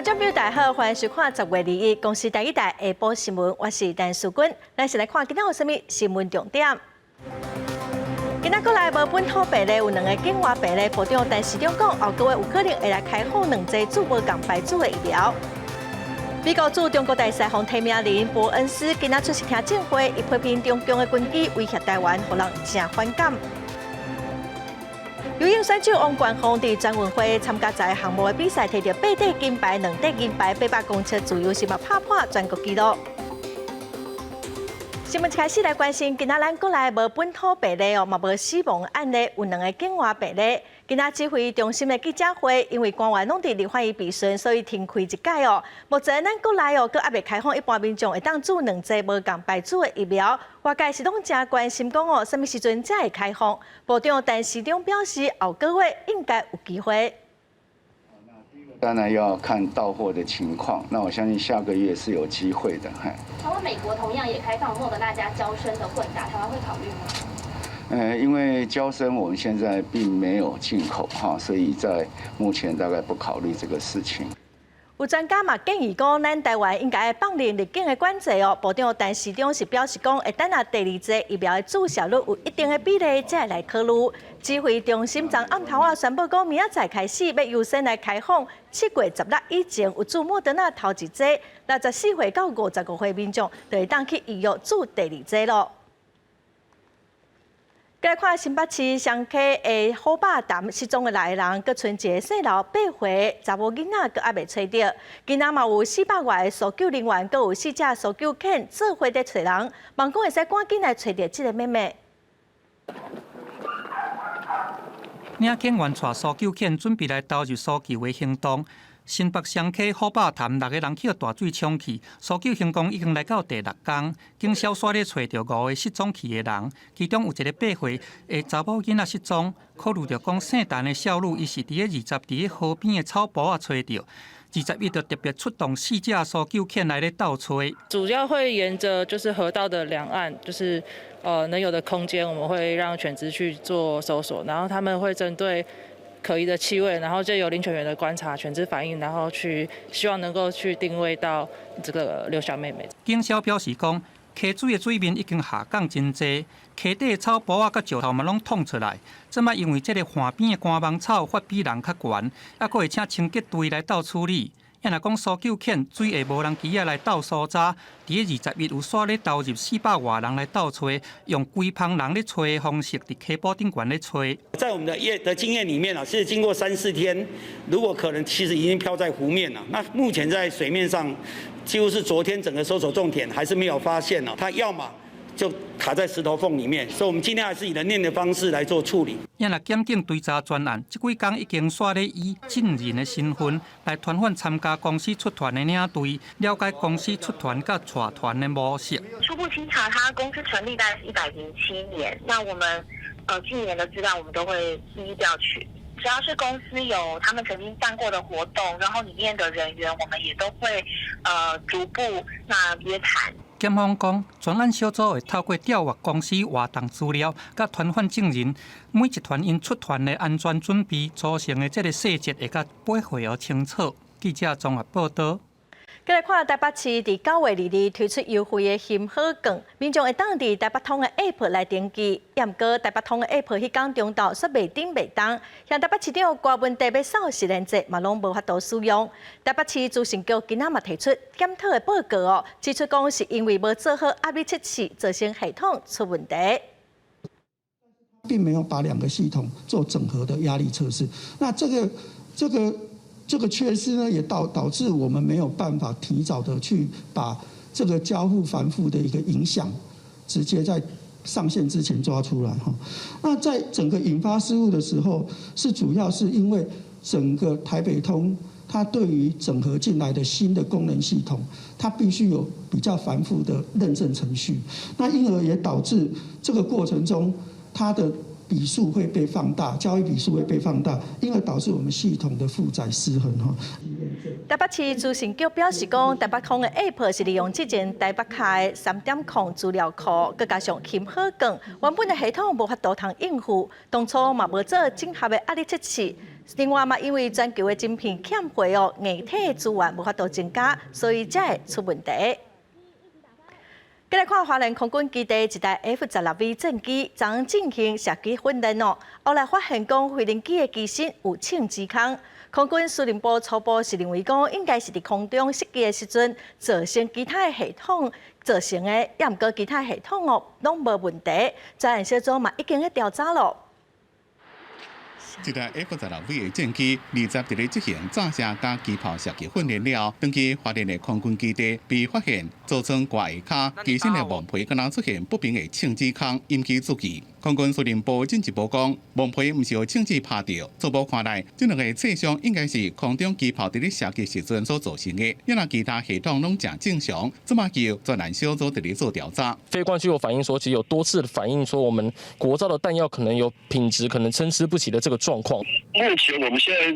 眾朋友大家好，歡迎收看10月21公視台語台下晡新聞，我是陳淑君。咱先來看今仔有啥物新聞重點。今仔國內無本土病例，有兩个境外病例。部長陳時中講，後個月有可能會來開放兩劑注無仝牌子的疫苗。美國駐中國大使予提名人伯恩斯今仔出席聽證會，伊批評中共的軍機威脅台灣，予人誠反感。游泳選手王冠峰佇全運會參加十个項目的比賽，摕著八塊金牌、兩塊銀牌，800公尺自由式嘛拍破全國紀錄。新聞一開始來關心，今仔咱國內無本土病例哦，嘛無死亡案例，有兩个境外病例。今仔指揮中心的記者會，因為官員攏佇立法院備詢，所以停開一擺哦。目前咱國內哦，閣猶未開放一般民眾會當注兩劑無仝牌子的疫苗，外界是攏誠關心講哦，啥物時陣才會開放？部長陳時中表示，後個月應該有機會。當然要看到貨的情況，那我相信下個月是有機會的。台灣美國同樣也開放莫德納加嬌生的混打，台灣會考慮嗎？因為嬌生我們現在並沒有進口哈，所以在目前大概不考慮這個事情。有專家嘛建議講，咱台灣應該放寬入境的管制哦。部長陳時中是表示講，會等下第二劑疫苗的注射率有一定的比例，才會來考慮。指揮中心昨暗頭仔宣布講，明仔載開始欲優先來開放7月16以前有注莫德納頭一劑，64歲到55歲民眾就會當去預約注第二劑囉。來看新北市雙溪的虎霸潭失蹤的六个人，閣賰一个細路8歲查某囡仔，閣猶未揣著。今仔嘛有400外个搜救人員，閣有四隻搜救犬做伙佇揣人，望講會使趕緊來揣著這个妹妹。領警員帶搜救犬準備來投入搜救的行動。新北雙溪虎霸潭六个人去予大水沖去，搜救行動已經來到第六工，警消煞咧揣著五个失蹤去的人，其中有一个8歲的查某囡仔失蹤，考慮著講姓陳的少女，伊是佇咧20佇咧河邊的草埔仔揣著，21就特別出動四隻搜救犬來咧鬥揣。主要會沿著就是河道的兩岸，就是能有的空間，我們會讓犬隻去做搜索，然後他們會針對可疑的氣味，然後就由領犬員的觀察犬隻反應，然後去希望能夠去定位到這個劉小妹妹。警消表示講，溪水的水面已經下降真濟，溪底的草埔仔佮石頭嘛攏淌出來。這擺因為這个岸邊的乾芒草發比人較懸，猶閣會請清潔隊來鬥處理。抑若講搜救犬水下無人機仔來鬥搜查，佇咧21有煞咧投入400外人來鬥揣，用規蜂人咧揣的方式，佇溪埔頂懸咧揣。在我們的業的經驗裡面啊，是經過三四天，如果可能，其實已經漂在湖面了。那目前在水面上，幾乎是昨天整個搜索重點還是沒有發現哦。它要麼就卡在石頭縫裡面，所以我們今天還是以人鏈的方式來做處理。抑若檢警追查專案，這幾工已經煞咧以證人的身份來傳喚參加公司出團的領隊，了解公司出團佮帶團的模式。初步清查，他公司成立大概是107年，那我們近年的資料我們都會一一調取。只要是公司有他們曾經辦過的活動，然後裡面的人員，我們也都會逐步那約談。檢方講，專案小組會透過調閱公司活動資料，佮傳喚證人，每一團𪜶出團的安全準備組成的這个細節會佮八歲予清楚。記者綜合報道。繼來看台北市佇9月22推出優惠的幸好券，民眾會當佇台北通的 App 來登記。毋過台北通的 App 彼工中晝煞袂振袂動，向台北市長柯文哲欲掃實聯制嘛攏無法度使用。台北市資訊局今仔嘛提出檢討的報告哦，指出講是因為無做好壓力測試，造成系統出問題。並沒有把兩個系統做整合的壓力測試，那這個缺失呢，也導致我們沒有辦法提早的去把這個交付繁複的一個影響，直接在上線之前抓出來哈。那在整個引發失誤的時候，是主要是因為整個台北通它對於整合進來的新的功能系統，它必須有比較繁複的認證程序，那因而也導致這個過程中它的筆數會被放大，交易筆數會被放大，因而導致我們系統的負載失衡。哈。台北市資訊局表示講，台北通的 App 是利用之前台北卡的3.0資料庫，閣加上幸好券，原本的系統無法度通應付，當初嘛無做整合的壓力測試。另外嘛，因為全球的晶片欠貨哦，硬體資源無法度增加，所以才會出問題。過來看花蓮空軍基地一台 F-16V 戰機，昨昏進行射擊訓練哦。後來發現講飛行機的機身有銃子空，空軍司令部初步是認為講應該是佇空中射擊的時陣造成其他的系統造成的，也毋過其他系統哦攏無問題。專案小組嘛已經咧調查咯。這台 F-16V 的戰機，20佇咧執行炸射佮機炮射擊訓練了，轉去花蓮的空軍基地被發現，座艙蓋下跤機身的網皮敢若出現不明的銃子空，引起注意。空軍司令部進一步講，網皮毋是予銃子拍著，初步看來，這兩個挫傷應該是空中機炮佇咧射擊時陣所造成的。因為其他系統攏誠正常，這馬由專案小組佇咧做調查。飛官就有反映說，其實有多次反映說，我們國造的彈藥可能有品質可能參差不齊的這個狀況。目前我們現在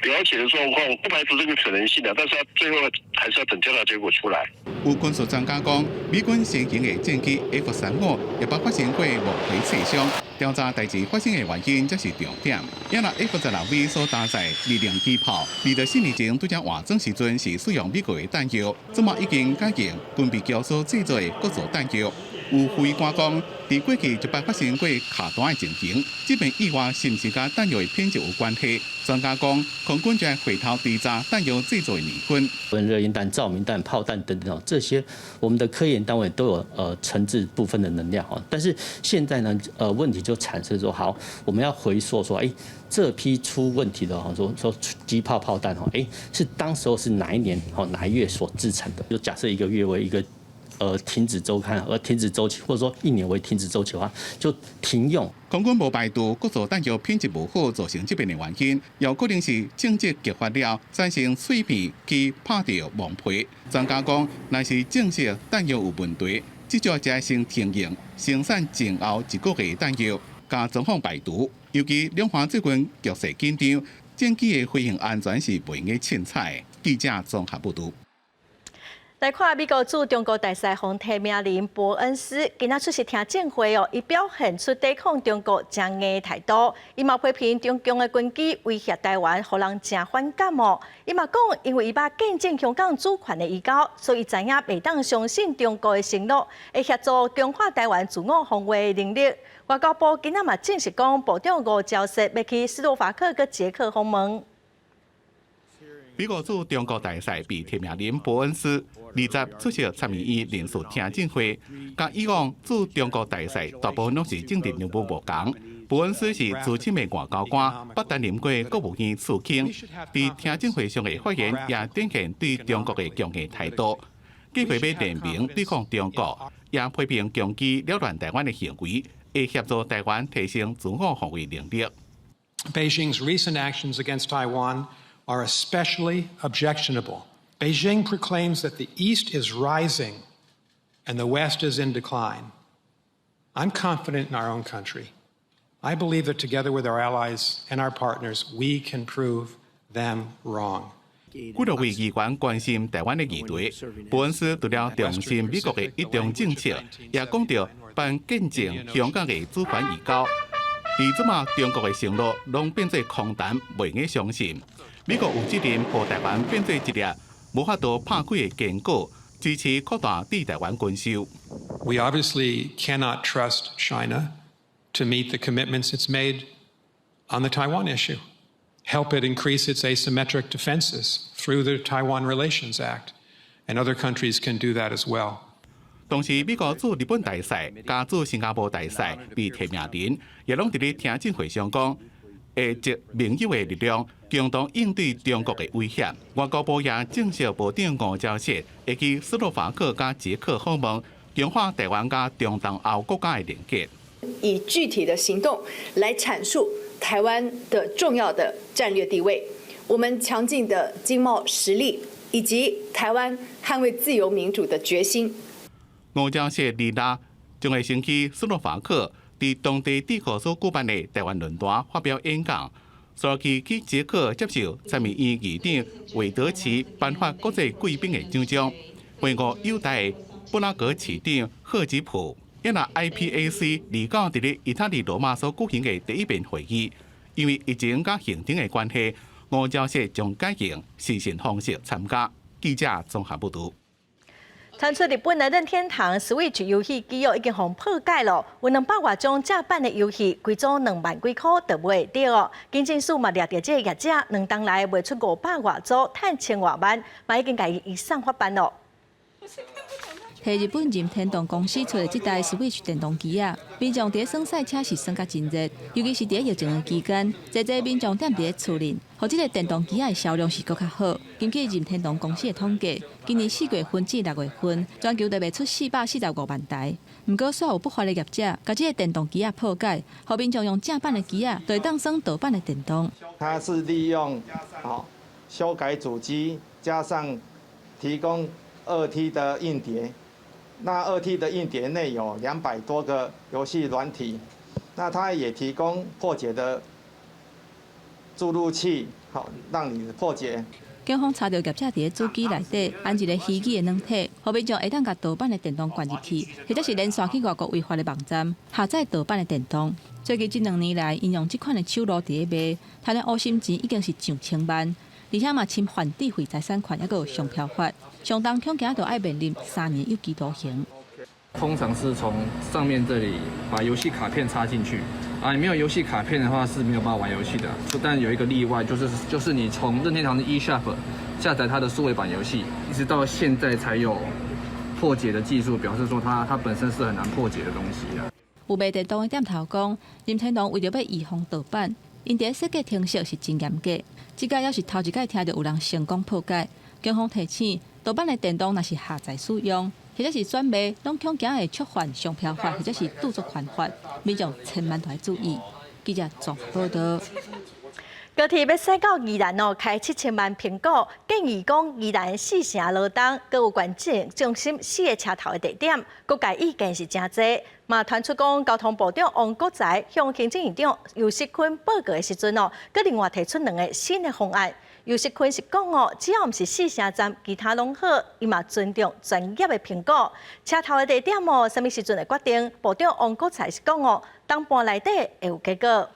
了解的狀況，不排除這個可能性的，但是最後還是要等調查結果出來。有軍事專家講，美軍先進的戰機 F-35也捌發生過網皮挫傷，調查代誌發生的原因才是重點。也若 F-16V 所搭載二零機炮，24年前拄才換裝時陣是使用美國的彈藥，這馬已經改用軍備橋所製作的國造彈藥。有副官講，佇過去就捌發生過卡彈的情形，這遍意外是毋是佮彈藥的品質有關係？專家講，空軍就愛回頭追查彈藥製作的年份。熱音彈、照明彈、炮彈等等，這些我們的科研單位都有承製部分的能量哦。但是現在呢，問題就產生說，好，我們要回溯說，哎，這批出問題的哈，說說機炮炮彈哈，哎，是當時候是哪一年哦哪一月所製成的？就假設一個月為一個停止週刊，而停止週期，或者說一年為停止週期的話，就停用。空軍無排除國造彈藥品質無好造成這遍的原因，有可能是銃子擊發了產生碎片去拍著網皮。專家講，若是證實彈藥有問題，至少才先停用生產前後一個月的彈藥，共狀況排除。尤其兩岸最近局勢緊張，戰機的飛行安全是袂用凊彩。記者綜合報導。來看美國駐中國大使予提名人伯恩斯，今仔出席聽證會哦，伊表現出抵抗中國誠硬的態度，伊嘛批評中共的軍機威脅台灣，予人誠反感哦。伊嘛講，因為伊捌見證香港主權的移交，所以知影袂當相信中國的承諾，會協助強化台灣自我防衛的能力。外交部今仔嘛證實講，部長吳釗燮欲去斯洛伐克佮捷克訪問。美國駐中國大使被提名人伯恩斯20出席參議院臨時聽證會，佮以往駐中國大使大部分攏是政治人物無仝。伯恩斯是資深的外交官，捌擔任過國務院次卿，佇聽證會上的發言也展現對中國的強硬態度，計劃欲聯盟對抗中國，也批評共機擾亂台灣的行為，會協助台灣提升自我防衛能力。 Beijing's recent actions against Taiwan are especially objectionable. Beijing proclaims that the East is rising and the West is in decline. I'm confident in our own country. I believe that together with our allies and our partners, we can prove them wrong. 幾多位議員關心台灣的議題，伯恩斯除了重申美國的一中政策，也講著捌見證香港的主權移交。佇這馬中國的承諾攏變做空談，袂用相信。美國有責任予台灣變做一粒無法度拍開的堅果，支持擴大對台灣軍售。 We obviously cannot trust China to meet the commitments it's made on the Taiwan issue. Help it increase its asymmetric defenses through the Taiwan Relations Act, and other countries can do that as well. 同時，美國駐日本大使、佮駐新加坡大使被提名人，也攏佇咧聽證會上講，會集盟友的力量，共同應對中國的威脅。外交部也證實，部長吳釗燮會去斯洛伐克佮捷克訪問，強化台灣佮中東歐國家的連結。以具體的行動來闡述台灣的重要的戰略地位，我們強勁的經貿實力，以及台灣捍衛自由民主的決心。吳釗燮二六將會先去斯洛伐克，佇當地智庫所舉辦的台灣論壇發表演講，隨後去捷克接受參議院議長韋德奇頒發國際貴賓的獎章，會晤友台布拉格市長賀吉普，也若 IPAC 29佇咧意大利羅馬所舉行的第一遍會議，因為疫情佮行程的關係，吳釗燮將改用視訊方式參加。記者綜合報導。傳出日本的任天堂 Switch 遊戲機哦已經予破解咯，有200外種正版的遊戲，規組2萬幾箍就買會著哦。警政署嘛掠著這個業者，2冬來賣出500外組，趁千外萬，嘛已經共伊移送法辦咯。提日本任天堂公司出的這台 Switch 電動機仔，民眾佇咧耍賽車時耍甲真熱，尤其是佇咧疫情的期間，濟濟民眾踮佇咧厝裡，予這个電動機仔的銷量是閣較好。根據任天堂公司的統計，今年4月份至6月份，全球就賣出445萬台。毋過，煞有不法的業者，共這个電動機仔破解，予民眾用正版的機仔，就會當耍盜版的電動。它是利用修改主機，加上提供2T 的硬碟。那2T 的硬碟內有200多個遊戲軟體，那它也提供破解的著錄器，好讓你破解。警方查著業者佇咧主機內底安一个虛擬的軟體，予民眾會當共盜版的電動灌入去，或者是連線去外國違法的網站下載盜版的電動。最近這2年來，𪜶用這款的手路佇咧賣，趁的烏心錢已經是上千萬，而且嘛侵犯智慧財產權，抑閣有商標法，上重恐驚就愛面臨3年有期徒刑。通常是從上面這裡把遊戲卡片插進去，啊，你沒有遊戲卡片的話是沒有辦法玩遊戲的。但有一個例外，就是你從任天堂的 eShop 下載它的數位版遊戲，一直到現在才有破解的技術，表示說它本身是很難破解的東西啊。有賣電動的店頭講，任天堂為著欲預防盜版，𪜶佇設計程式是真嚴格。這擺猶是頭一擺聽著有人成功破解。警方提醒，盜版的電動若是下載使用，或者是轉賣，攏恐驚會觸犯商標法，或者是著作權法，民眾千萬著愛注意。記者綜合報導。高鐵欲駛到宜蘭哦，開7000萬評估，建議講宜蘭四城羅東，閣有縣政中心四个車頭的地點，各界意見是誠濟。嘛傳出講，交通部長王國材向行政院長游錫堃報告的時陣哦，閣另外提出兩个新的方案。游錫堃是講哦，只要毋是四城站，其他攏好，伊嘛尊重專業的評估。車頭的地點哦，啥物時陣會決定？部長王國材是講哦，冬半內底會有結果。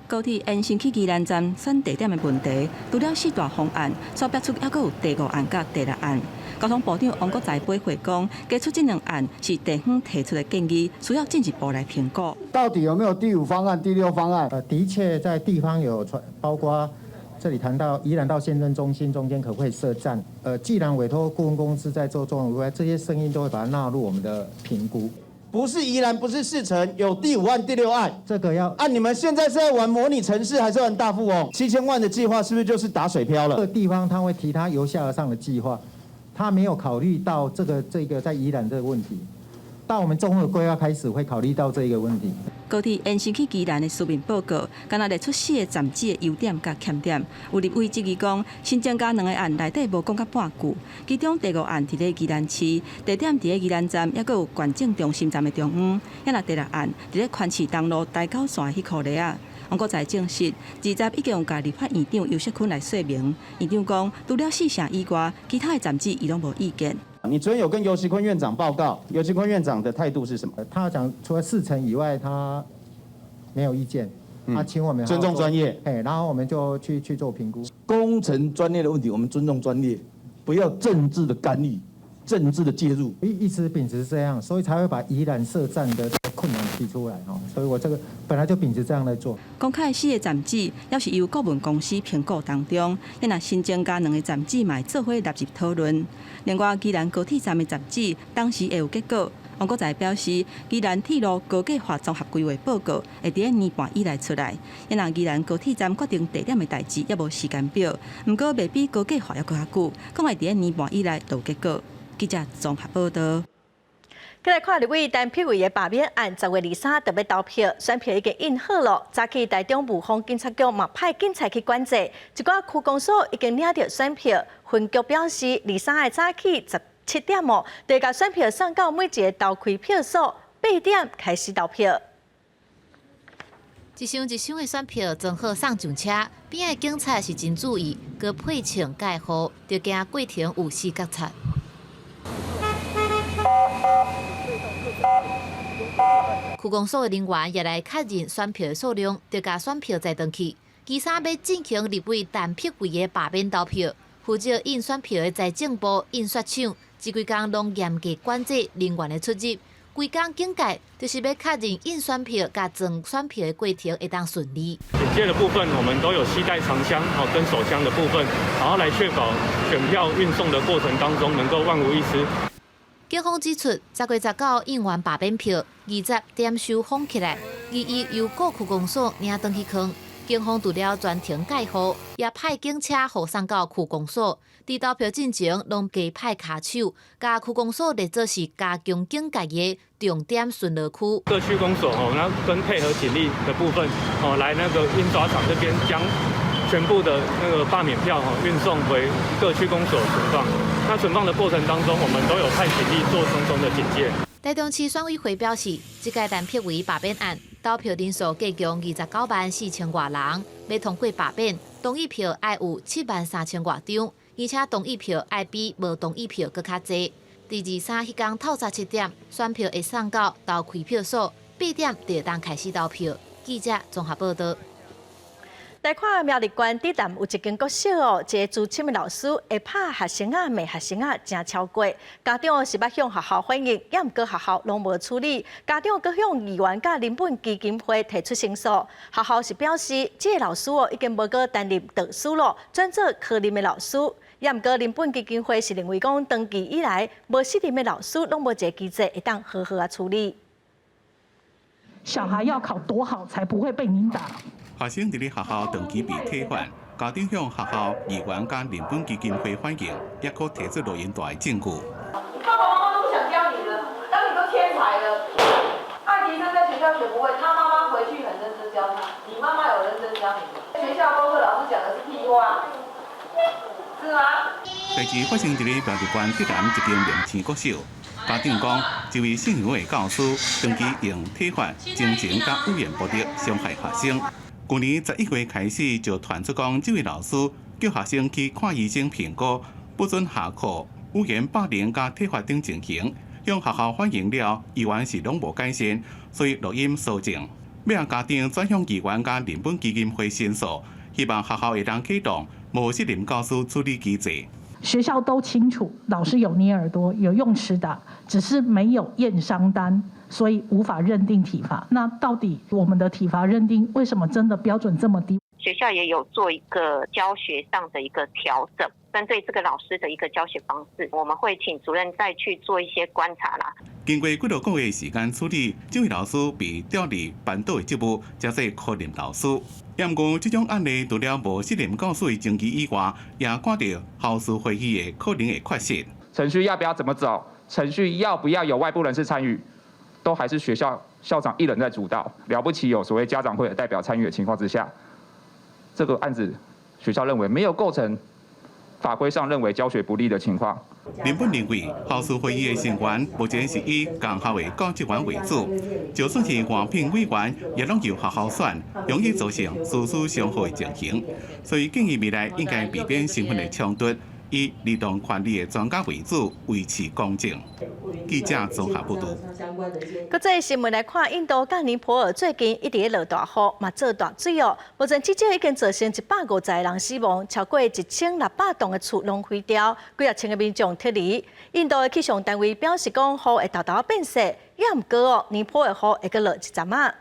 高鐵延伸去宜蘭站選地點的問題，除了四大方案，煞逼出猶閣有第五案佮第六案。交通部長王國材回回講，提出這兩案是地方提出的建議，需要進一步來評估。到底有沒有第五方案、第六方案？的確在地方有傳，包括這裡談到宜蘭到縣政中心中間可不可以設站？既然委託顧問公司在做綜合規劃，這些聲音都會把它納入我們的評估。不是宜蘭，不是四城，有第五案、第六案。這個要啊！你們現在是在玩模擬城市，還是玩大富翁？7000萬的計劃是不是就是打水漂了？這個地方他會提他由下而上的計劃，他沒有考慮到這個在宜蘭這個問題。到我們綜合規劃開始會考慮到這個問題。高鐵延伸去宜蘭的書面報告，敢若列出四个站址的優點佮欠點。有立委質疑講，新增加兩个案內底無講甲半句，其中第五案佇咧宜蘭市，地點佇咧宜蘭站，抑閣有縣政中心站的中央。抑若第六案佇咧環市東路台九線彼箍犁仔。王國材證實，二十已經有共立法院長游錫堃來說明。院長講，除了四城以外，其他的站址伊攏無意見。你昨天有跟游錫堃院長報告，游錫堃院長的態度是什麼？他講除了四城以外，他沒有意見。他請我們尊重專業，哎，然後我們就去做評估。工程專業的問題，我們尊重專業，不要政治的干預、政治的介入。一直秉持這樣，所以才會把宜蘭設站的困難提出來哦。所以我這個本來就秉持這樣來做。公開四个站址，猶是由顧問公司評估當中，若新增加兩个站址，嘛會做伙納入討論。另外，宜蘭高鐵站的站址，當時會有結果。王國材表示，宜蘭鐵路高架化綜合規劃報告會佇咧年半以內出來。若宜蘭高鐵站決定地點的代誌，猶無時間表。毋過，袂比高架化猶閣較久，講會佇咧年半以內就有結果。記者綜合報導。閣來看立委陳柏惟的罷免案，10月23就欲投票，選票已經印好囉。早起台中霧峰警察局嘛派警察去管制，一寡區公所已經領著選票，分局表示，23的早起17點哦，就共選票送到每一个投開票所，8點開始投票。一箱一箱的選票裝好送上車，邊仔的警察是真注意，閣配穿蓋護，就驚過程有死角賊。區公所的人員也來確認選票的數量，就共選票載轉去。其三欲進行立委陳柏惟的罷免投票，負責印選票的財政部印刷廠，這幾工攏嚴格管制人員的出入。規工警戒，就是欲確認印選票佮裝選票的過程會當順利。警戒的部分，我們都有攜帶長槍哦跟手槍的部分，然後來確保選票運送的過程當中能夠萬無一失。警方指出，10月19印完罷免票，20點收封起來，21由各區公所領轉去囥。警方除了專程蓋護，也派警車護送到區公所。佇投票進前，攏加派跤手，共區公所列做是加強警戒的重點巡邏區。各區公所哦，那跟配合警力的部分哦，來那個印刷廠這邊將全部的那個罷免票哈運送回各區公所存放。那存放的過程當中，我們都有派警力做重重的警戒。台中市選委會表示，這屆陳柏惟罷免案投票人數計共29萬4千外人，欲通過罷免，同意票愛有7萬3千外張，而且同意票愛比無同意票閣較濟。佇23彼工透早7點，選票會送到投開票所，8點就會當開始投票。記者綜合報道。來看苗栗縣竹南有一間國小哦，一个資深的老師會拍學生仔、罵學生仔，誠超過。家長是捌向學校反映，也毋過學校攏無處理。家長閣向議員佮人本基金會提出申訴。學校是表示，這个老師哦已經無閣擔任導師咯，轉做科任的老師。也毋過人本基金會是認為講，長期以來無適任的老師，攏無一个機制會當好好仔處理。小孩要考多好，才不會被你打？學生佇咧學校長期被體罰，家長向學校、議員佮人本基金會反映，也閣提出錄音帶證據。爸爸媽媽都不想教你了，當你都天才了。愛迪生在學校學不會，他媽媽回去很認真教他。你媽媽有認真教你嗎？學校功課老師講的是屁話，是嗎？代誌發生佇咧苗栗縣竹南一間明星國小，家長講，這位姓楊的教師長期用體罰、精神佮語言暴力傷害學生。去年11月開始就傳出講，這位老師叫學生去看醫生評估，不准下課、語言霸凌佮體罰等情形，向學校反映了，猶原是攏無改善，所以錄音搜證。欲家長轉向議員佮人本基金會申訴，希望學校會當啟動無適任教師處理機制。學校都清楚，老師有捏耳朵，有用尺打，只是沒有驗傷單，所以無法認定體罰。那到底我們的體罰認定為什麼真的標準這麼低？學校也有做一個教學上的一個調整，針對這個老師的一個教學方式，我們會請主任再去做一些觀察啦。經過幾多個月時間處理，這位老師被調離班導的職務，轉做科任老師。毋過這種案例除了無適任教師的爭議以外，也掛著校事會議的可能的缺失。程序要不要怎麼走？程序要不要有外部人士參與？都還是學校校長一人在主導。了不起有所謂家長會的代表參與的情況之下，這個案子學校認為沒有構成法規上認為教學不力的情況。林本認為，校事會議的成員目前是以公校的教職員為主，就算是外聘委員，也攏由學校選，容易造成師資相互的情形。所以建議未來應該避免身份的衝突，以兒童權利的專家為主，維持公正。記者綜合報導。國際新聞來看，印度佮尼泊爾最近一直咧落大雨，嘛做大水哦。目前至少已經造成150個人死亡，超過1600棟的厝攏毀掉，幾若千个民眾撤離。印度的氣象單位表示講，雨會沓沓變細，也毋過哦，尼泊爾雨會閣落一陣仔。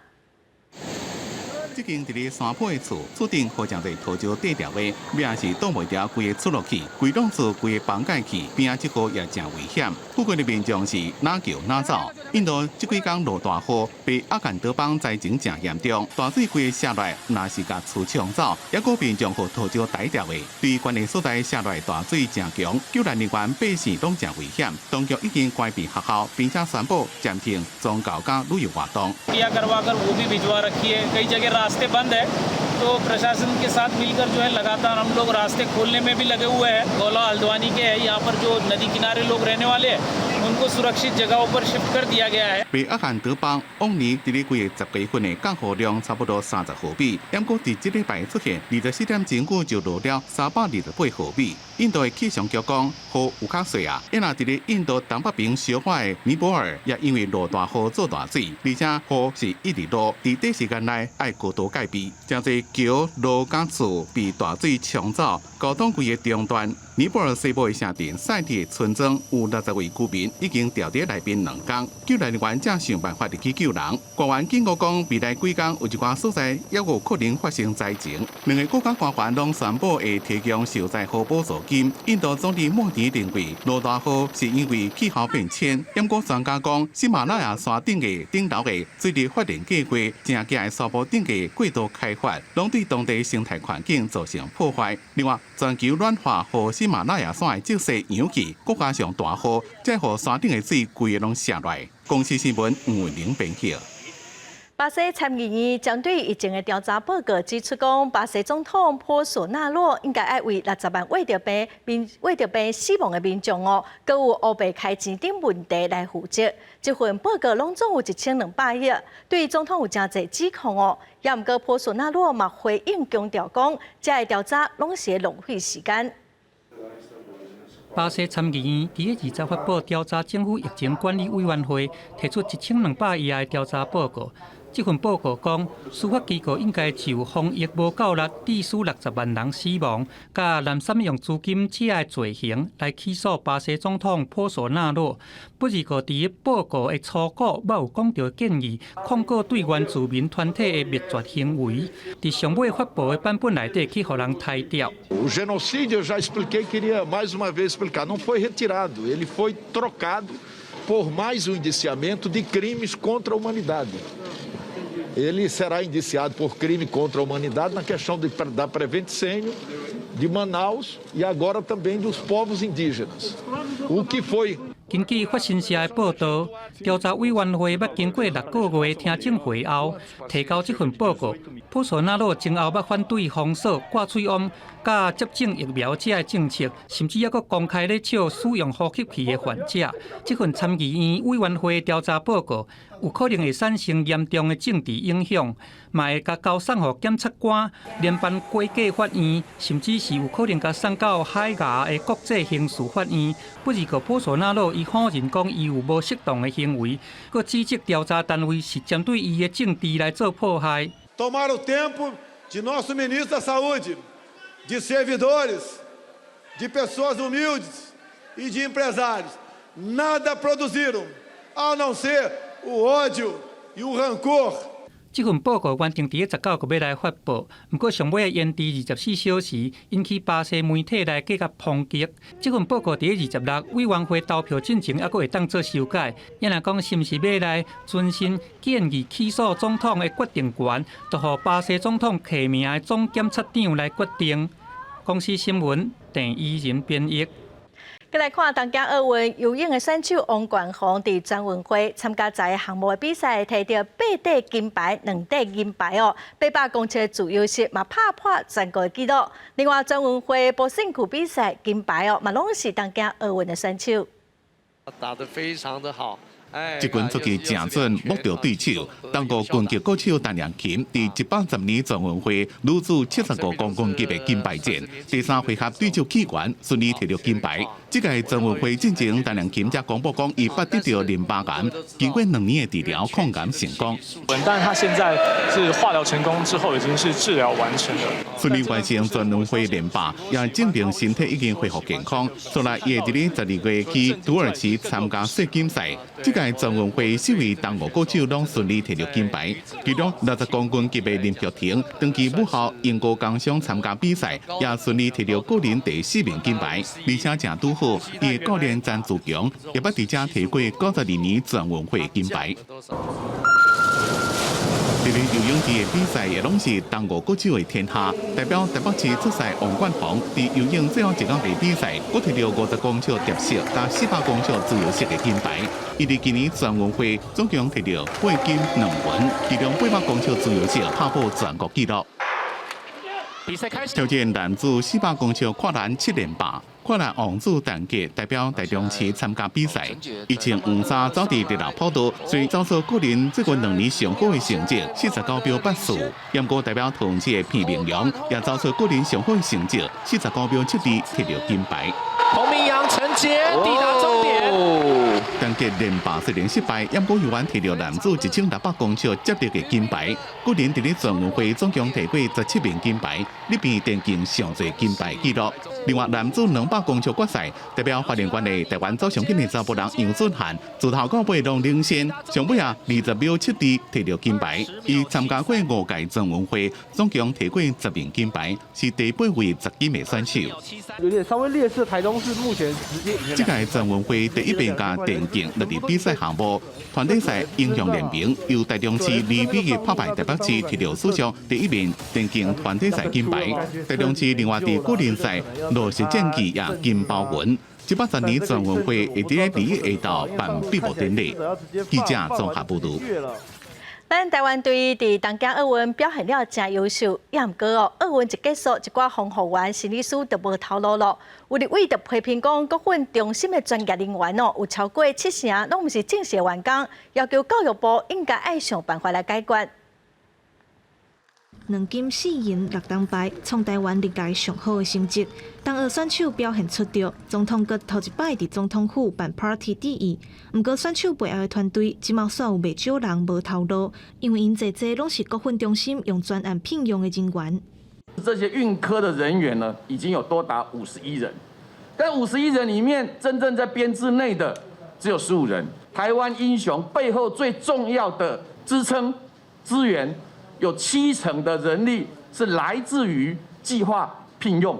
這間佇咧山坡的厝，注定予誠濟土石綴牢的，尾仔是擋袂牢規个厝落去，規棟厝規个崩蓋去，邊仔這個也誠危險。附近的民眾是哪叫哪走。印度這幾工落大雨，北阿干德邦災情誠嚴重，大水規个瀉來，若是共厝沖走，抑閣民眾予土石刣牢的。對懸的所在瀉來大水誠強，救援人員爬線攏誠危險。當局已經關閉學校，並且宣布暫停宗教佮旅遊活動。 रास्ते बंद है तो प्रशासन के साथ मिलकर जो है लगातार हम लोग रास्ते खोलने में भी लगे हुए हैं। गोला हल्द्वानी के है, यहाँ पर जो नदी किनारे लोग रहने वाले हैं। उनको सुरक्षित जगहों पर शिफ्ट कर दिया गया है。北阿汗德邦往年佇咧規个10月份的降雨量差不多30毫米，毋過佇這禮拜出現24點鐘久就落了328毫米。印度的氣象局講，雨有較細啊，啊若佇咧印度東北邊小可的尼泊爾也因為落大雨做大水，而且雨是一直落，佇短時間內愛高度戒備。誠濟橋、路佮厝被大水沖走，交通規个中斷。尼泊爾西部的城鎮賽鐵村莊有60位居民已經牢佇內面兩工，救援人員正想辦法入去救人。官員警告講，未來幾工有一寡所在猶有可能發生災情。兩个國家官員攏宣布會提供受災戶補助金。印度總理莫迪認為，落大雨是因為氣候變遷。毋過專家講，喜馬拉雅山頂的頂樓的水力發電計畫，正驚的山坡頂的過度開發，攏對當地生態環境造成破壞。另外，全球暖化予喜馬拉雅山的積雪融去，閣加上大雨，才予山頂的水規个攏瀉落來。公視新聞吳慧玲編輯。巴西參議院針對疫情的調查報告指出，講巴西總統波索納洛應該愛為60萬穢著病民穢著病死亡的民眾哦，閣有烏白開錢等問題來負責。這份報告攏總有1200頁，對總統有誠濟指控哦。也毋過波索納洛嘛回應強調講，這个調查攏是浪費時間。巴西參議院佇咧20發布調查政府疫情管理委員會提出1200頁的調查報告。這份報告講，司法機構應該就防疫無夠力，致使60萬人死亡，佮濫使用資金這个罪行來起訴巴西總統波索納洛。不過，佇咧報告的初稿，捌有講著建議控告對原住民團體的滅絕行為，佇上尾發布的版本內底去予人刣掉。 O genocídio eu já expliquei, queria mais uma vez explicar, não foi retirado, ele foi trocado por mais um indiciamento de crimes contra a humanidade. Ele será indiciado por crime contra a humanidade na questão da Prevent Sênior, de Manaus e agora também dos povos indígenas. O que foi 根據法新社的報導，調查委員會捌經過6個月聽證會後，提交這份報告。波索納洛前後捌反對封鎖、掛喙罨、佮接種疫苗這个政策，甚至猶閣公開咧笑使用呼吸器的患者。這份參議院委員會調查報告有可能會產生嚴重的政治影響，嘛會共交送予檢察官、聯邦國家法院，甚至是有可能共送到海牙的國際刑事法院。不過，波索納洛伊否認講伊有無適當的行為，閣指責調查單位是針對伊的政治來做迫害。 Tomaram o tempo de nosso ministro da Saúde, de servidores, de pessoas humildes e de empresários. Nada produziram, a não ser o ódio e o rancor. 這份報告原定佇咧19閣欲來發布，毋過上尾延遲24小時，引起巴西媒體來繼續抨擊。這份報告佇咧26委員會投票進前，猶閣會當做修改。抑若講是毋是欲來遵循建議起訴總統的決定權，就予巴西總統提名的總檢察長來決定。公視新聞鄭怡仁編譯。閣來看東京奧運游泳的選手王冠宏佇全運會參加十个項目的比賽，摕著八塊金牌、兩塊銀牌哦。800公尺自由式嘛拍破全國紀錄。另外，全運會波身軀比賽金牌哦，嘛攏是東京奧運的選手。打得非常的好。這拳出擊誠準，摸著對手。東吳拳擊國手陳良琴佇110年全運會女子75公斤級的金牌戰，第三回合對手棄權，順利摕著金牌。這屆全運會進前，陳良琴才公布講，伊捌得著淋巴癌，經過2年的治療，抗癌成功。但他現在是化療成功之後，已經是治療完成了。順利完成全運會連霸，也證明身體已經恢復健康。後來，伊會佇咧12月去土耳其參加世錦賽。這屆全運會四位東吳國手攏順利摕著金牌，其中60公斤級的林玉婷，長期母校鶯歌工商參加比賽，也順利摕著個人第四面金牌。而且誠拄好，伊的教練詹志強也捌佇遮摕過92年全運會金牌。佇咧游泳池的比賽也攏是東吳國手的天下。代表台北市出賽王冠宏，佇游泳最後一天的比賽，閣摕著50公尺蝶式佮400公尺自由式的金牌。伊佇今年全運會總共摕著八金兩銀，其中800公尺自由式拍破全國紀錄。比賽開始。挑戰男子400公尺跨欄七連霸。跨欄王子陳傑代表台中市參加比賽，伊穿黃衫走佇直流跑道，雖走出個人最近2年上好的成績，49秒84。毋過代表桃園市的彭明陽也走出個人上好的成績，49秒72，摕著金牌。彭明陽陳傑抵達終點。陳傑連拔雖然失敗，毋過猶原摕著男子1600公尺接力的金牌。個人佇咧全運會總共摕過17面金牌，力拼電競上濟金牌紀錄。另外，男子200公尺決賽，代表花蓮縣的台灣走上緊的查埔人楊俊翰，自頭到尾攏領先，上尾啊20秒72摕著金牌。伊參加過五屆全運會，總共摕過10面金牌，是第八位摘金的選手。有點稍微劣勢，台中市目前直接。這屆全運會第一遍共電競納入比賽項目，團體賽英雄聯盟由台中市2比1拍敗台北市，摕著史上第一面電競團體賽金牌。台中市另外佇個人賽爐石戰記也金包銀。110年全運會會佇咧禮一下晝辦閉幕典禮。記者綜合報導。咱台灣隊佇東京奧運表現了誠優秀，也毋過哦，奧運一結束，一寡防護員、心理師就無頭路囉。有立委就批評講，國訓中心的專業人員哦，有超過七成攏毋是正式的員工，要求教育部應該愛想辦法來解決。兩金四銀六銅牌，創台灣歷屆上好的成績。東奧選手表現出眾，總統閣頭一擺佇總統府辦 party 致意。毋過選手背後的團隊，這馬煞有袂少人無頭路，因為𪜶濟濟攏是國訓中心用專案聘用的人員。這些運科的人員呢，已經有多達51人，但51人裡面，真正在編制內的只有15人。台灣英雄背後最重要的支撐資源，有七成的人力是來自於計劃聘用。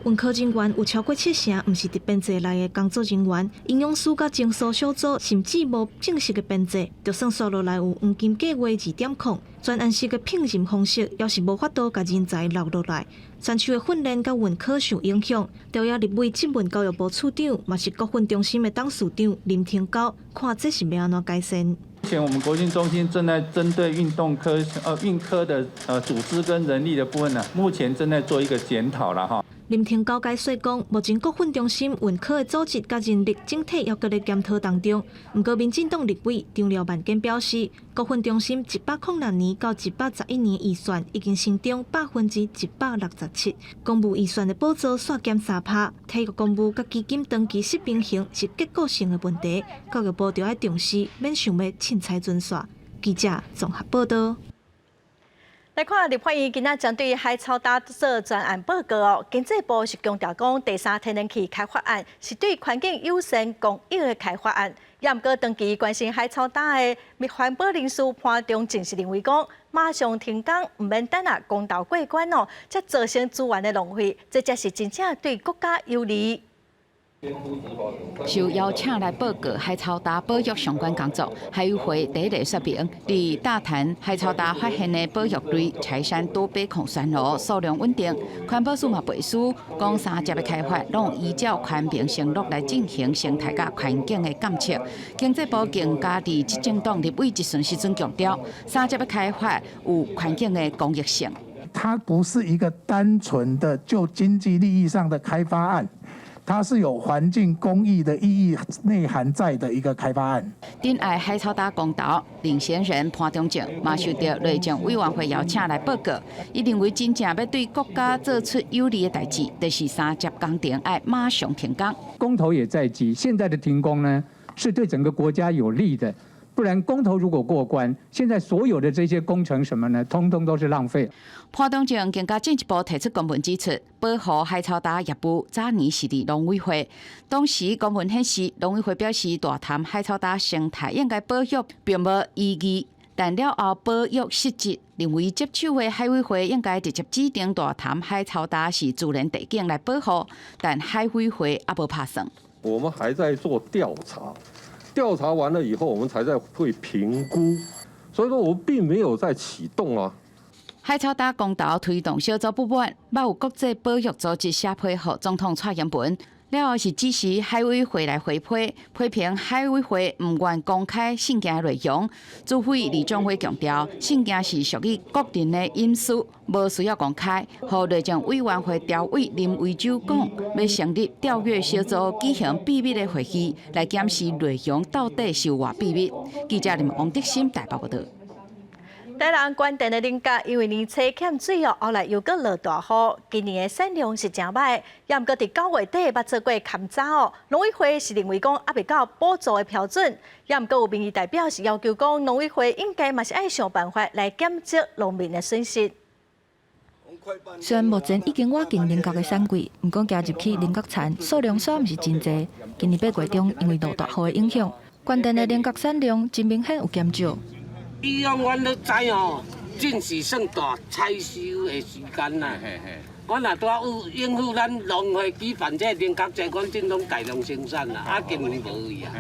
運科人員有超過七成，毋是佇編制內的工作人員，營養師佮清掃小組甚至無正式的編制，就算紲落來有黃金計畫2.0，專案式的聘任方式，猶是無法度共人才留落來。選手的訓練佮運科受影響，朝野立委質問教育部處長，嘛是國訓中心的董事長林廷高，看這是欲按怎改善。目前我們國訓中心正在針對運動科、運科的組織跟人力的部分呢，目前正在做一個檢討啦哈。林廷高解釋講，目前國訓中心運科的組織佮人力整體猶閣咧檢討當中。毋過，民進黨立委張廖萬堅表示，國訓中心106年到111年預算已經成長167%，公務預算的補助煞減3趴，體育公務佮基金長期失平衡是結構性的問題，教育部著愛重視，免想欲凊彩準煞。記者綜合報道。來看立法院今仔針對海草礁做專案報告哦，經濟部是強調講，第三天然氣開發案是對環境友善公益的開發案，也毋過長期關心海草礁的環保人士潘忠政是認為講，馬上停工，毋免等啊公投過關哦，才造成資源的浪費，這才是真正對國家有利。受邀請來報告海草礁保育相關工作，海委會第一个說明，佇大潭海草礁發現的保育類柴山多杯孔珊瑚數量穩定。環保署嘛背書，講三接的開發攏依照環評承諾來進行生態佮環境的監測。經濟部更加佇執政黨立委質詢時陣強調，三接的開發有環境的公益性。它不是一個單純的就經濟利益上的開發案。它是有環境公益的意義內涵在的一個開發案。珍愛海草礁公投領銜人潘忠政嘛受著內政委員會邀請來報告，伊認為真正欲對國家做出有利的代誌，就是三接工程愛馬上停工。公投也在即，現在的停工呢，是對整個國家有利的。不然公投如果過關，現在所有的這些工程什麼呢，通通都是浪費。潘忠政更加進一步提出公文指出，保護海草礁業務早年是佇農委會，當時公文顯示，農委會表示大潭海草礁生態應該保育，並無異議。但了後保育實質，認為接手的海委會應該直接指定大潭海草礁是自然地景來保護，但海委會猶無拍算。我們還在做調查。調查完了以後，我們才在會評估，所以說我們並沒有在啟動啊。海草礁公投推動小組不滿，捌有國際保育組織寫批予總統蔡英文，了後是指示海委會來回批，批評海委會毋願公開信件內容。主委李宗輝強調，信件是屬於個人的隱私，無需要公開。予內政委員會調委林為洲講，欲成立調閱小組舉行秘密的會議，來檢視內容到底是有偌秘密。記者林王德心台北報道。台南關田的菱角因為年初欠水哦，後來又閣落大雨，今年的產量是誠䆀。也毋過佇9月底捌做過勘查哦，農委會是認為講猶未到補助的標準，也毋過有民意代表是要求講農委會應該嘛是愛想辦法來減少農民的損失。雖然目前已經倚近菱角的產季，毋過行入去菱角田數量煞毋是真濟。今年8月中，因為落大雨的影響，關田的菱角產量真明顯有減少。以往阮都知吼，這是算大採收的時間啦。阮若拄仔有應付咱農會舉辦這個菱角節，阮這攏大量生產啦，啊，今年無去啊。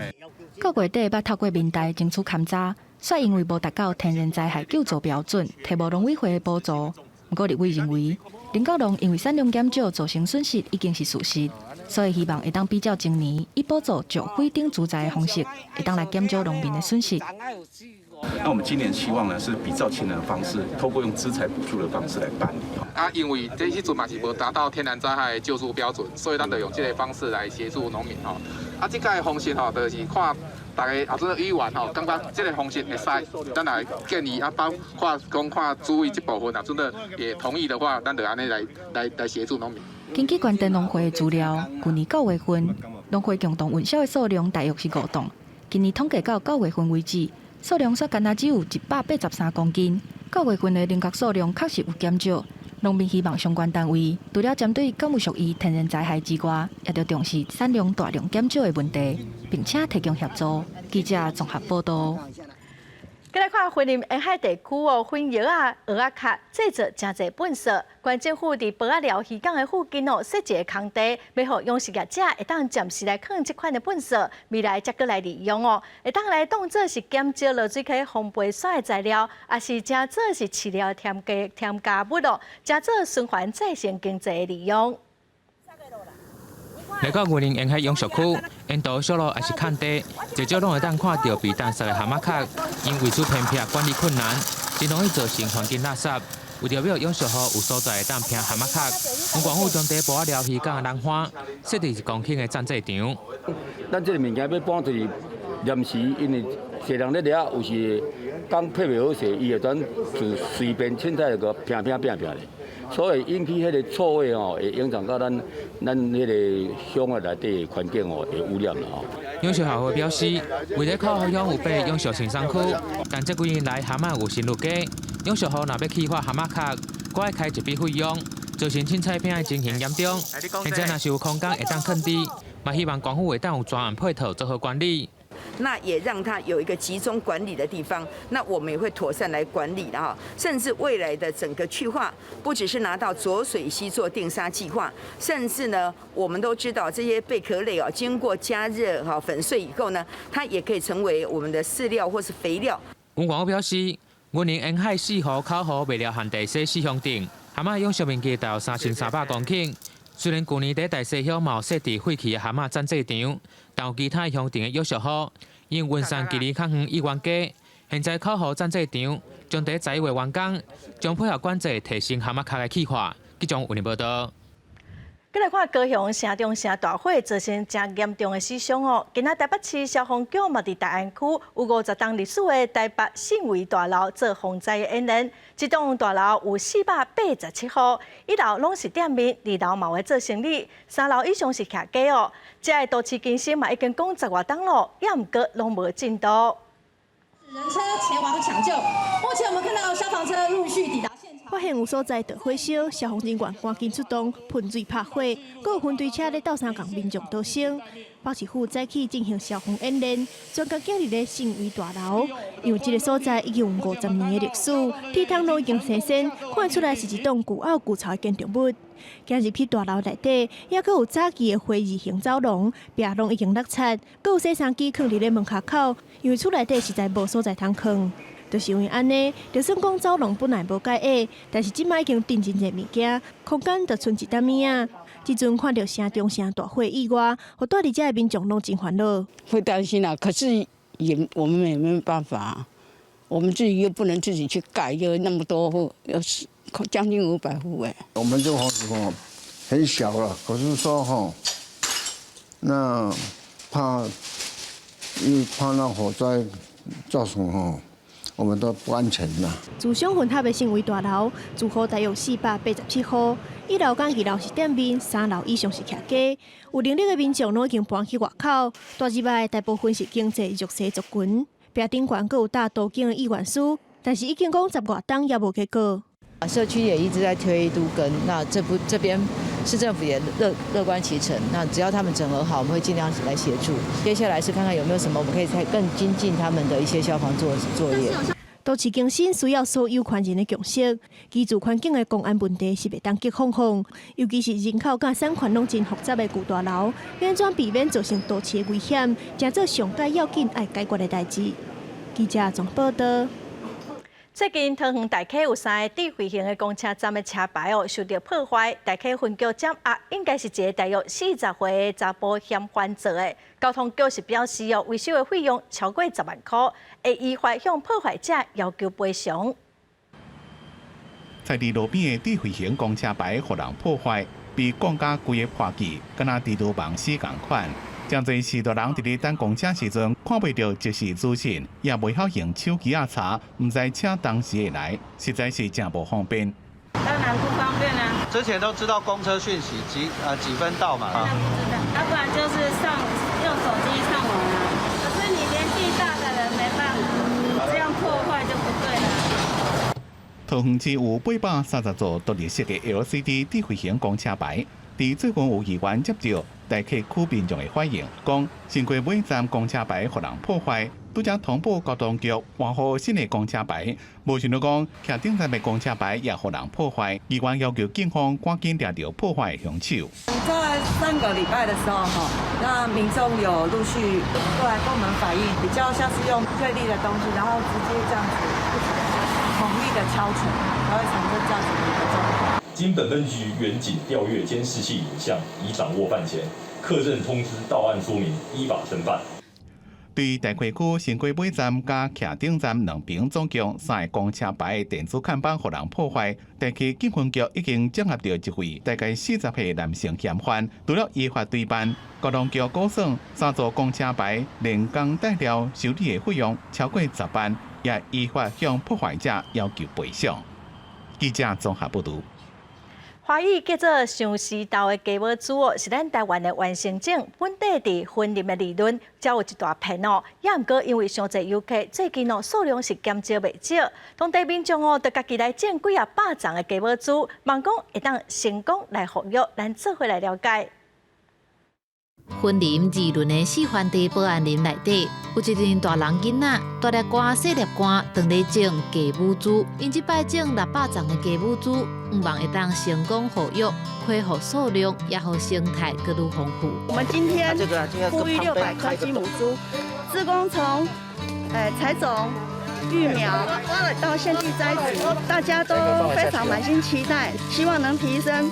9月底捌透過民代爭取勘查，煞因為無達到天然災害救助標準，提無農委會的補助。毋過立委認為，菱角農因為產量減少造成損失已經是事實，所以希望會當比照前年以補助石灰等資材的方式，會當來減少農民的損失。那我們今年希望呢，是比照前年的方式，透過用資材補助的方式來辦理。啊，因為這彼陣嘛是無達到天然災害救助標準，所以咱就用這個方式來協助農民吼。啊，這個方式吼，就是看大家啊，這個委員吼，感覺這個方式會使，咱來建議啊，包括講看主委這部分啊，真的也同意的話，咱就按呢來協助農民。根據關田農會的資料，去年9月份，農會共同運銷的數量大約是5噸，今年統計到9月份為止，數量煞干焦只有183公斤。9月份的菱角數量確實有減少。農民希望相關單位除了針對敢有屬於天然災害之外，也著重視產量大量減少的問題，並且提供協助。記者綜合報道。閣來看雲林沿海地區哦，粉葉仔、蚵仔殼製作誠濟糞埽。縣政府佇埔仔寮漁港的附近哦，設一个空地，欲予養殖業者會當暫時來囥這款的糞埽，未來才閣來利用哦。會當來當做是減少落水溪烘焙山的材料，抑是成做是飼料添加物哦，成做循環再生經濟的利用。來到雲林沿海養殖區，沿途小路抑是空地，濟少攏會當看著被糞埽的蛤蟆殼，因位置偏僻，管理困難，真容易造成環境垃圾。為著欲予養殖戶有所在會當拚蛤蟆殼，縣政府將佇埔仔寮漁港的南岸設置1公頃的暫置場。咱這个物件欲搬就是臨時，因為濟人咧掠，有時工配袂好勢，伊會當就隨便凊彩就拚拚拚拚咧。所以引起彼个臭味吼，會影響到咱彼个鄉仔內底的環境吼，會污染啦吼。養殖協會表示，為著口湖鄉有八个養殖生產區，但這幾年來蛤蟆有深入家，養殖戶若欲去化蛤蟆殼，閣愛開一筆費用，造成凊彩拚的情形嚴重。現在若是有空間會當囥佇，嘛希望縣府會當有專案配套做好管理。那也讓它有一個集中管理的地方，那我們也會妥善來管理的哈。甚至未來的整個去化，不只是拿到濁水溪做定沙計劃，甚至呢，我們都知道這些貝殼類啊，經過加熱哈粉碎以後呢，它也可以成為我們的飼料或是肥料。縣政府表示，雲林沿海四湖、口湖、麥寮旱地洗四鄉鎮，蛤蟆養殖面積大約3300公頃。雖然舊年佇大溪鄉嘛有設置廢棄的蛤蟆暫置場，但有其他鄉鎮的養殖戶因運送距離較遠意願低，現在口湖暫置場將佇11月完工，將配合管制提升蛤蟆殼的去化。記者雲林報道。閣來看高雄城中城大火造成誠嚴重的死傷哦。今仔台北市消防局嘛佇大安區有50冬歷史的台北信維大樓做防災的演練。這棟大樓有487戶，一樓攏是店面，二樓嘛有做生意，三樓以上是徛家哦。這个都市更新嘛已經講十外冬咯，猶毋過攏無進度。人車前往搶救，目前我們看到消防車陸續抵達。發現有所在著火燒，消防人員趕緊出動噴水拍火，閣有分隊車咧鬥相共民眾逃生。北市府早起進行消防演練，專工警佇咧信維大樓，因為這个所在已經有50年的歷史，鐵窗攏已經生鉎，看出來是一棟舊漚舊臭的建築物。行入去大樓內底，猶閣有早期的回字形走廊，壁攏已經落漆，閣有洗衫機囥佇咧門跤口，因為厝內底實在無所在通囥。就是因為按呢，就算講走廊本來無蓋矮，但是這擺已經囤真濟物件，空間就賰一點仔。這陣看著城中城大火意外，予蹛佇遮的民眾攏真煩惱。會擔心啊，可是也我們也沒辦法，我們自己又不能自己去蓋，又那麼多戶，有將近500戶哎。我們這個房子哦很小了，可是說哈，那怕，因為怕那火災造成哈，我們都不安全啦。自相混合的信威大樓，住戶大約487戶，一樓佮二樓是店面，三樓以上是徛家。有能力的民眾攏已經搬去外口，蹛入來大部分是經濟弱勢族群。坪頂懸閣有搭都更的意願書，但是已經講十外冬也無結果。社區也一直在推都更，那這不這邊市政府也樂觀其成。那只要他們整合好，我們會盡量來協助。接下來是看看有沒有什麼我們可以再更精進他們的一些消防作業。都市更新需要所有權人的共識，居住環境的公安問題是袂當激放放，尤其是人口佮產權攏真複雜的舊大樓，欲按怎避免造成都市的危險，成做上蓋要緊愛解決的代誌。記者綜報導。最近桃園大溪有三个智慧型的公車站的車牌哦受著破壞，大溪分局掌握應該是一个大約40歲的查埔嫌犯做的。交通局是表示哦，維修的費用超過10萬箍，會依法向破壞者要求賠償。在佇路邊的智慧型公車牌予人破壞，被講甲規个破去，敢若蜘蛛網死仝款。誠濟序大人佇咧等公車時陣，看袂著即時資訊，也袂曉用手機仔查，毋知車當時會來，實在是誠無方便。當然不方便啊！之前都知道公車訊息幾分到嘛？那不知道，要不然就是上用手機上網啊。可是你年紀大的人沒辦法，這樣破壞就不對了。桃園市有830座獨立式的 LCD 智慧型公車牌，佇最近有議員接著大溪區民眾的反映，講新街尾站公車牌予人破壞，拄才通報交通局換予新的公車牌，無想到講徛頂站的公車牌也予人破壞，議員要求警方趕緊掠著破壞的兇手。在上個禮拜的時候，哈，那民眾有陸續過來跟我們反映，比較像是用銳利的東西，然後直接這樣子猛力的敲錘，它會產生這樣子的一個狀況。經本分局員警調閱監視器影像，已掌握犯嫌，刻證通知到案說明，依法偵辦。對大溪區新街尾站佮徛頂站兩邊總共三个公車牌電子看板予人破壞，大溪警分局已經掌握著一位大概40歲男性嫌犯，除了依法追辦，交通局估算三座公車牌連工帶料修理的費用超過10萬，也依法向破壞者要求賠償。記者綜合報導。華語叫做相思豆的雞母珠哦，是咱台灣的原生種，本地佇雲林的二崙才有一大片哦。也毋過因為傷濟遊客，最近哦數量是減少袂少，當地民眾哦，就家己來種幾仔百叢的雞母珠，望講會當成功來復育，咱做伙來了解。雲林二崙的示範地保安林內底，有一陣大人囡仔，大粒瓜、細粒瓜，當咧種雞母珠。𪜶這擺種600叢的雞母珠，向望會當成功復育，恢復數量，也予生態閣愈豐富。我們今天復育600顆雞母珠，志工從採種、育苗到現地栽植，大家都非常滿心期待，希望能提升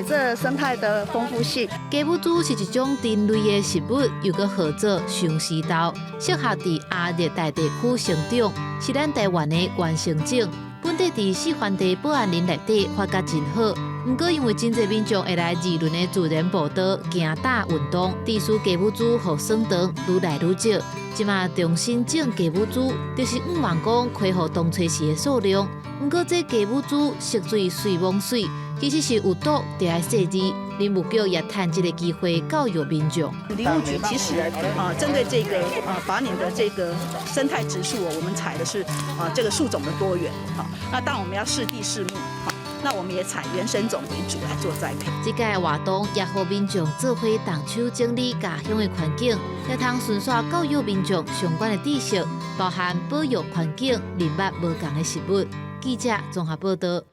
這生態的豐富性。雞母珠是一種根類的植物，又閣號做相思豆，適合佇亞熱帶地區生長，是咱台灣的原生種。本地佇示範地保安林內底發育真好，毋過因為真濟民眾會來二崙的自然步道行踏運動，致使雞母珠予損斷愈來愈少。這馬重新種雞母珠，就是向望講恢復當初時的數量。毋過這雞母珠色水水罔媠，其實是有毒，著愛細膩。林務局也趁這個機會教育民眾。林務局其實啊，針對這個啊，把你的這個生態植樹，我們採的是啊這個樹種的多元。好，那當我們要適地適木，好，那我們也採原生種為主來做栽培。這屆活動也予民眾做伙動手整理家鄉的環境，也通順紲教育民眾相關的知識，包含保育環境、認捌無仝的植物。記者綜合報導。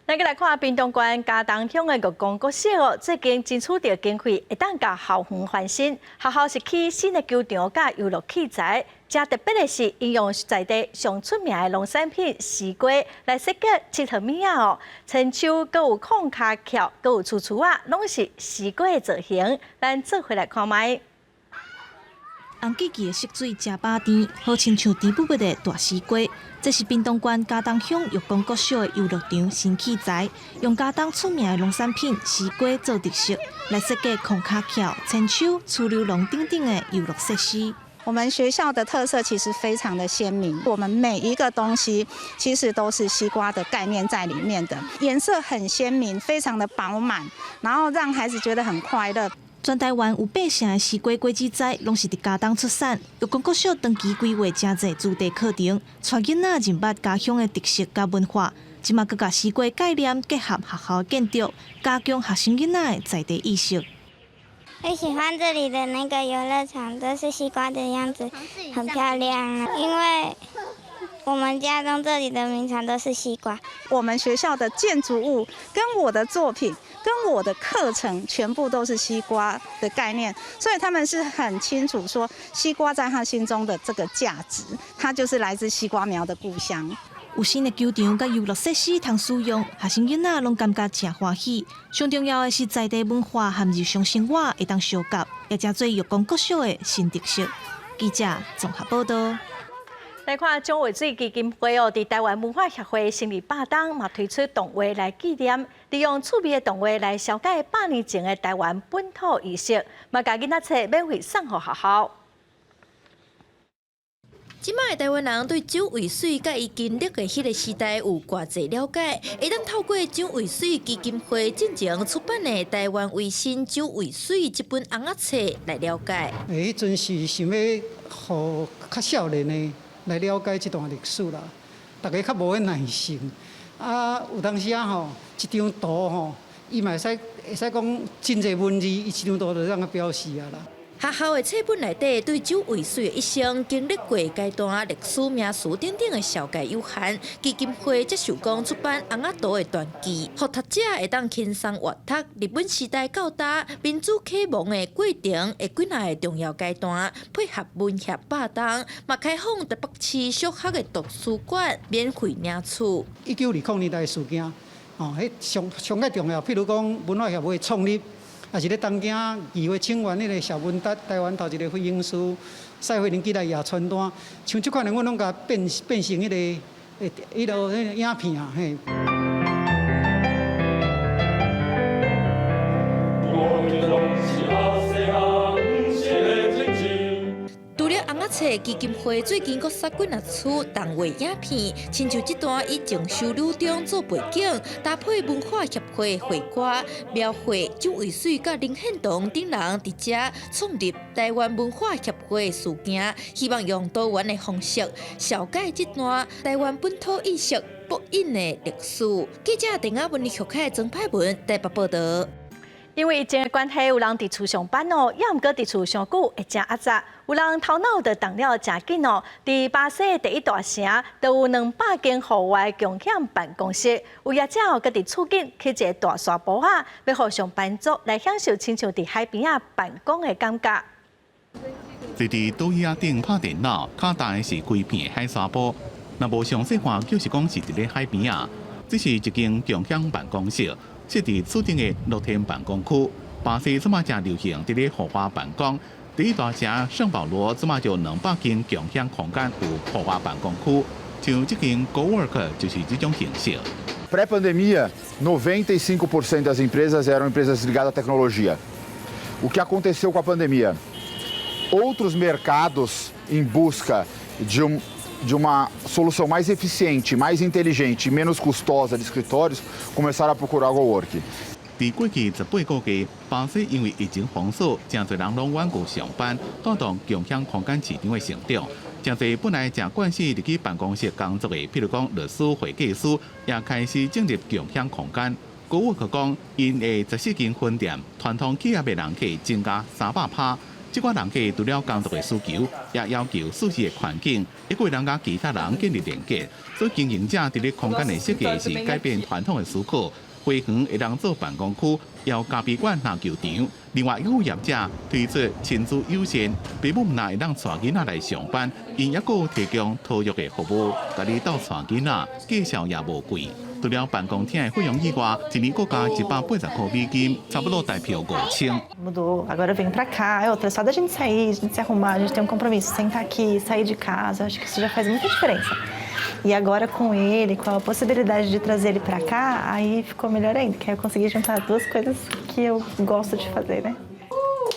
咱閣來看屏東縣佳冬鄉的月光國小哦，最近爭取著經費，會當共校園翻新。學校是起新的球場佮遊樂器材，誠特別的是，𪜶用在地上出名的農產品西瓜來設計𨑨迌物仔哦，千手閣有控跤橋，閣有櫥櫥仔，攏是西瓜的造型。咱做伙來看覓。紅記記的色水誠飽甜，好親像甜不不的大西瓜。這是屏東縣佳冬鄉育光國小的遊樂場新器材，用佳冬出名的農產品西瓜做特色，來設計控跤橋、千手、儲溜廊等等的遊樂設施。我們學校的特色其實非常的鮮明，我們每一個東西其實都是西瓜的概念在裡面的，顏色很鮮明，非常的飽滿，然後讓孩子覺得很快樂。全台灣有八成的西瓜果子栽攏是佇佳冬出產。育光國小長期規劃誠濟主題課程，帶囡仔認捌家鄉的特色佮文化。這馬閣共西瓜概念結合學校的建築，加強學生囡仔的在地意識。我喜歡這裡的那個遊樂場，都是西瓜的樣子，很漂亮。因為我們佳冬這裡的名產都是西瓜。我們學校的建築物跟我的作品跟我的課程全部都是西瓜的概念，所以他們是很清楚說西瓜在他心中的這個價值，它就是來自西瓜苗的故鄉。有新的球場佮遊樂設施通使用，學生囡仔攏感覺誠歡喜。上重要的是在地文化和日常生活會當相結，也成做育光國小的新特色。記者綜合報道。來看蔣渭水基金會哦，佇臺灣文化協會成立百冬，嘛推出動畫來紀念，利用趣味的動畫來紹介百年前的臺灣本土意識，嘛共囡仔冊免費送予學校。這擺的臺灣人對蔣渭水佮伊經歷的彼个時代有偌濟了解，會當透過蔣渭水基金會進前出版的《臺灣維新蔣渭水》這本尪仔冊來了解。欸，彼陣是想欲予較少年的來了解這段歷史啦，大家較無彼耐性。啊，有當時啊吼，一張圖吼，伊嘛會使講真濟文字，伊一張圖就這樣表示啊啦。學校的冊本內底對蔣渭水的一生經歷過階段、歷史名詞等等的紹介有限，基金會則想講出版尪仔圖的傳記，予讀者會當輕鬆閱讀日本時代到今民主啟蒙的過程的幾若个重要階段，配合文協百冬，嘛開放台北市小學的圖書館免費領取。1920年代的事件，哦，彼上上蓋重要，譬如講文化協會創立。也是咧東京議會請願彼个謝文達，臺灣頭一个飛行師賽惠玲寄來夜傳單，像這款的，阮攏共變成彼个彼落彼个影片啊，嘿。除了尪仔冊基金會最近閣殺幾若齣動畫影片，親像這段以鄭收女中做背景，搭配文化協會會歌，描繪蔣渭水佮林獻堂等人佇遮創立臺灣文化協會的事件，希望用多元的方式紹介這段臺灣本土意識烙印的歷史。記者鄧亞文、許凱、曾派文台北報導。因為疫情的關係，有人佇厝上班哦，猶毋過佇厝傷久會誠壓榨。有人頭腦就動了誠緊哦。佇巴西的第一大城，就有200間戶外共享辦公室。有業者哦，閣佇厝頂起一個大沙埔仔，欲予上班族來享受親像佇海邊仔辦公的感覺。坐佇桌椅仔頂拍電腦，跤踏的是規片的海沙埔。若無詳細看，就是講是佇咧海邊仔。這是一間共享辦公室。設佇厝頂的露天辦公區，巴西這馬誠流行佇咧戶外辦公。第一大城聖保羅這馬就200間共享空間有戶外辦公區，像這間 GoWork 就是這種形式。 Pré-pandemia, 95% das empresas eram empresas ligadas à tecnologia. O que aconteceu com a pandemia? Outros mercados em busca de uma solução mais eficiente, mais inteligente e menos custosa de escritórios começaram a procurar o GoWork. 佇過去18個月，巴西因為疫情封鎖，誠濟人攏遠距上班，帶動共享空間市場的成長。誠濟本來誠慣勢入去辦公室工作的，譬如講律師、會計師，也開始進入共享空間。GoWork 講，𪜶的14間分店，傳統企業的人客增加300%。這寡人客除了工作的需求，也要求舒適的環境，也會通佮其他人建立連結。所以經營者佇咧空間的設計是改變傳統的思考。花園會當做辦公區，有咖啡館、籃球場。另外，有業者推出親子友善，父母若會當帶囡仔來上班，𪜶猶閣提供托育的服務，共你鬥帶囡仔，價數也無貴。除了辦公廳的費用以外，一年閣加180塊美金，差不多台票5000。 Mudou, agora eu venho pra cá. E outra, só da gente sair, a gente se arrumar, a gente tem um compromisso, sentar aqui, sair de casa, acho que isso já faz muita diferença. E agora com ele, com a possibilidade de trazer ele pra cá, aí ficou melhor ainda, que aí eu consegui juntar duas coisas que eu gosto de fazer, né?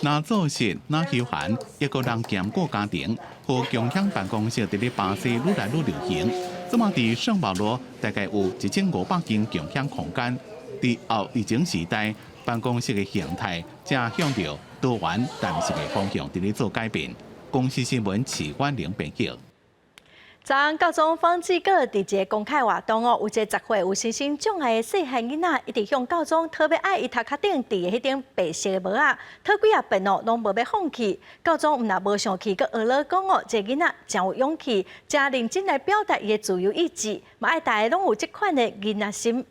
若做事，若休閒，抑閣人兼顧家庭，予共享辦公室佇咧巴西愈來愈流行。這馬佇聖保羅大概有1500間共享空間。佇後疫情時代，辦公室的形態正向著多元彈性的方向佇咧做改變。公視新聞徐婉玲編輯。昨昏教宗方濟各佇一個公開活動哦，有一個10歲有身心障礙的細漢囡仔，一直向教宗討欲愛伊頭殼頂戴的彼頂白色的帽仔，討幾仔遍哦，攏無欲放棄。教宗毋但無生氣，閣呵咾講哦，這個囡仔誠有勇氣，誠認真來表達伊的自由意志，嘛愛大家攏有這款的囡仔心。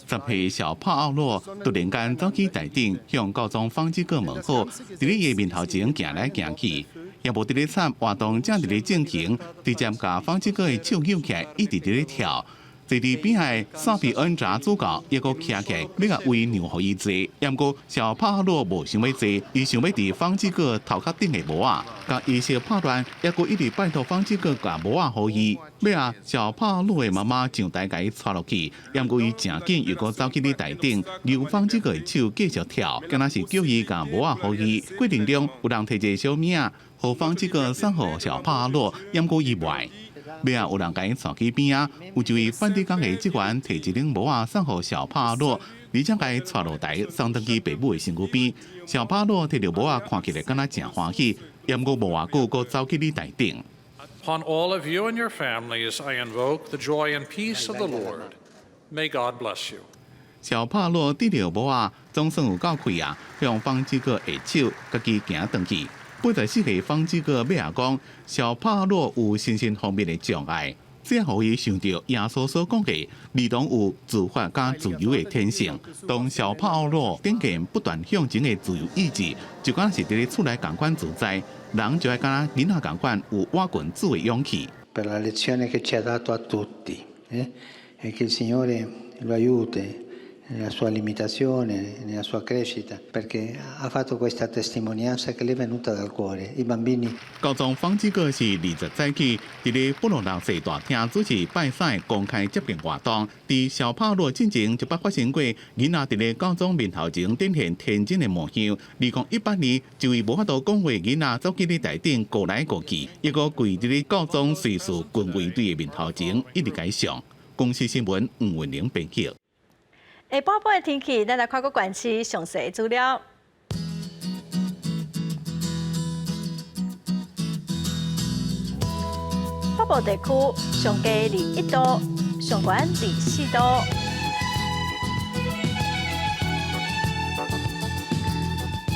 10歲小帕奧洛突然間走去台頂，向教宗方濟各問好，佇咧伊的面頭前行來行去，也無佇咧參活動正佇咧進行，直接共方濟各的手揪起來，一直佇咧跳。坐佇邊仔薩比恩扎主教抑閣徛起來，欲共位讓予伊坐，毋過小帕洛無想欲坐，伊想欲戴方濟各頭殼頂的帽仔，共儀式拍亂，抑閣一直拜託方濟各共帽仔予伊。尾仔小帕洛的媽媽上台共伊帶落去，毋過伊誠緊又閣走去咧台頂，揪方濟各的手繼續跳，敢若是叫伊共帽仔予伊。過程中有人提一个小物仔，予方濟各送予小帕洛，毋過伊袂愛。尾仔有人共伊帶去邊仔，有一位梵蒂岡的職員提一頂帽仔送予小帕洛，而且共伊帶落台送轉去爸母的身軀邊。小帕洛提著帽仔看起來敢若誠歡喜，毋過無偌久，閣走去咧台頂。 Upon all of you and your families, I invoke the joy and peace of the Lord. May God bless you. 小帕洛戴著帽仔，總算有夠氣啊，向方濟各下手，家己行轉去。84歲方濟各尾仔講，小帕洛有身心方面的障礙，這予伊想著耶穌所講的，兒童有自發佮自由的天性。當小帕洛展現不斷向前的自由意志，就敢若是佇咧厝內仝款自在，人就愛敢若囡仔仝款有倚近主的勇氣。 Per la lezione che ci ha dato a tutti, e che il Signore lo aiuti nella sua limitazione, nella sua crescita, perché ha fatto questa testimonianza che le è venuta dal cuore. I bambini 教宗方濟各是20早起，佇咧佛羅倫斯大廳主持拜祭公開接見活動。佇小帕洛進前就捌發生過囡仔佇咧教宗面頭前展現天真的模樣。2018年，一位無法度講話囡仔走去咧台頂過來過去，抑閣跪佇咧教宗瑞士軍衛隊的面頭前，一直共相。公視新聞吳文玲編輯。下晡晡的天氣，咱來看閣縣市詳細資料。北部地區上低21度，上懸24度。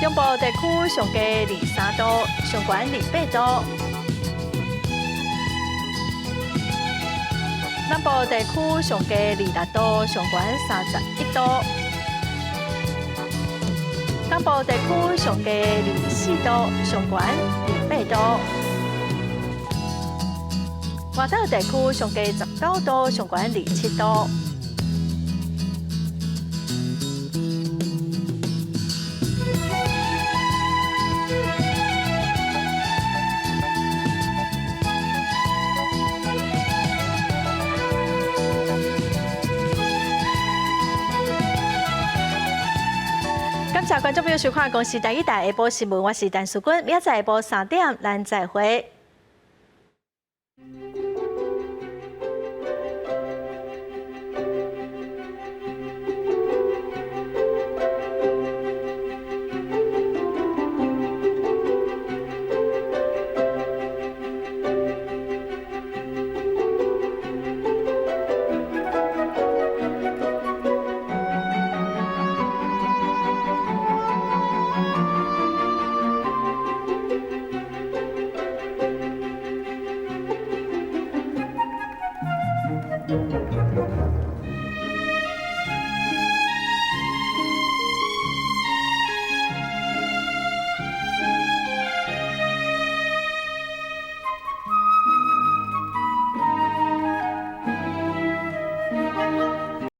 中部地區上低23度，上懸28度。南部地區上低26度，上懸31度；東部地區上低24度，上懸28度；外島地區上低19度，上懸27度。感謝觀眾朋友收看《公視台語台》下晡新聞，我是陳淑君，明仔載下晡3點，咱再會。